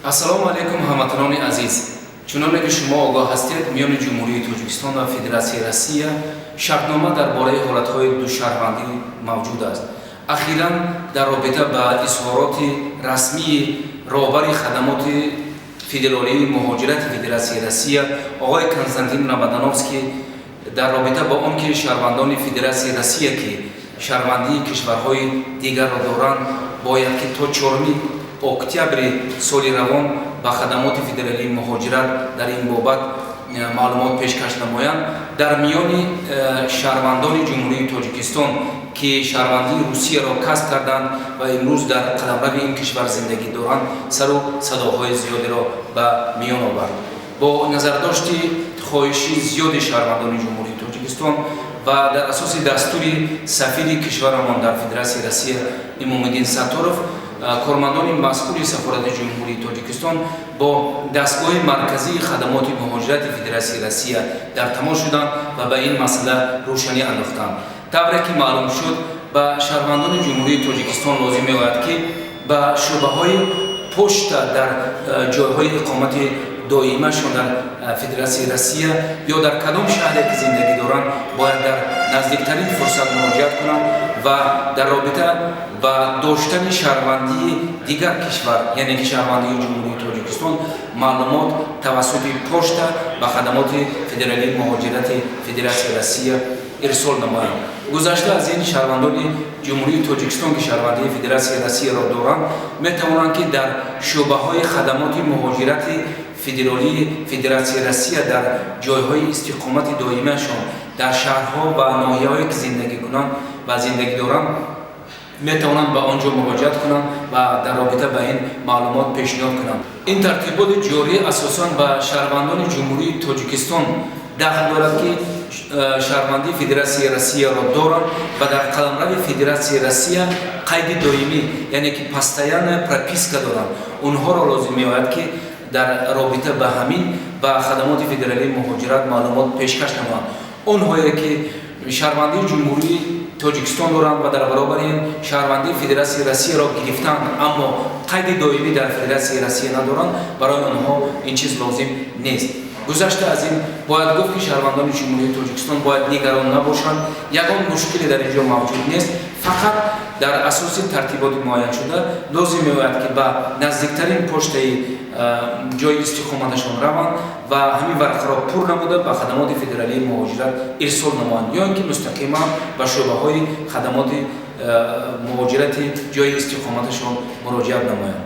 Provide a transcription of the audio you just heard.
Ассалому алайкум, ҳамватанони азиз! Чуноне ки шумо огоҳ ҳастед, миёни Ҷумҳурии Тоҷикистон ва Федератсияи Россия шартнома дар бораи ҳолатҳои душаҳрвандӣ мавҷуд аст. Ахиран дар робита ба изҳороти расмии роҳбари хадамоти федералии муҳоҷирати Федератсияи Россия оғои Константин Ромадановский дар робита ба он ки шаҳрвандони Федератсияи Россия, ки шаҳрвандии кишварҳои дигарро доранд, бояд ки то 4 октябри соли равон ба хадамоти федералии муҳоҷират дар ин бобат маълумот пешкаш намоянд, дар миёни шаҳрвандони Ҷумҳурии Тоҷикистон, ки шаҳрвандии Русияро касб карданд ва имрӯз дар қаламрави ин кишвар зиндагӣ доранд, сару садоҳои зиёдеро ба миён овард. Бо назардошти хоҳиши зиёди шаҳрвандони Ҷумҳурии Тоҷикистон ва дар асоси дастури сафири кишварамон дар Федератсияи Россия Имомиддин Сатторов, кормандони масъули сафорати Ҷумҳурии Тоҷикистон бо дастгоҳи марказии хадамоти муҳоҷирати Федератсияи Россия дар тамос шуданд ва ба ин масъала рӯшанӣ андохтанд. Тавре ки маълум шуд, ба шаҳрвандони Ҷумҳурии Тоҷикистон лозим меояд, ки ба шӯъбаҳои пошта дар ҷойҳои иқомати доимашон дар Федератсияи Россия ё дар кадом шаҳре ки зиндагӣ доранд, бояд дар наздиктарин фурсат муроҷиат кунанд ва дар робита ба доштани шаҳрвандии дигар кишвар, яъне ки шаҳрвандии Ҷумҳурии Тоҷикистон, маълумот тавассути пошта ба хадамоти федералии муҳоҷирати Федератсияи Россия ирсол намоянд. Гузашта аз ин, шаҳрвандони Ҷумҳурии Тоҷикистон, ки шаҳрвандии Федератсияи Россияро доранд, метавонанд, ки дар шӯъбаҳои хадамоти муҳоҷирати федералии Федератсияи Россия дар ҷойҳои истиқомати доимашон, дар шаҳрҳо ва ноҳияҳое ки зиндагӣ кунанд ва зиндагӣ доранд, метавонанд ба он ҷо муроҷиат кунанд ва дар робита ба ин маълумот пешниҳод кунанд. Ин тартиботи ҷорӣ асосан ба шаҳрвандони Ҷумҳурии Тоҷикистон дахл дорад, ки шаҳрвандии Федератсияи Россияро доранд ва дар қаламрави Федератсияи Россия қайди доимӣ, яъне ки постоянная прописка доранд. Онҳоро лозим меояд, ки дар робита ба ҳамин ба хадамоти федералии муҳоҷират маълумот пешкаш намоянд. Онҳое ки шаҳрвандии Ҷумҳурии Тоҷикистон доранд ва дар баробари ин шаҳрвандии Федератсияи Россияро гирифтанд, аммо қайди доимӣ дар Федератсияи Россия надоранд, барои онҳо ин чиз лозим нест. Гузашта аз ин, бояд гуфт, ки шаҳрвандони Ҷумҳурии Тоҷикистон бояд нигарон набошанд. Ягон мушкиле дар ин ҷо мавҷуд нест. Фақат дар асоси тартиботи муайяншуда лозим меояд, ки ба наздиктарин поштаи ҷои истиқоматашон раванд ва ҳамин варақаро пур намуда, ба хадамоти федералии муҳоҷират ирсол намоянд ё ин ки мустақиман ба шӯъбаҳои хадамоти муҳоҷирати ҷои истиқоматашон муроҷиат намоянд.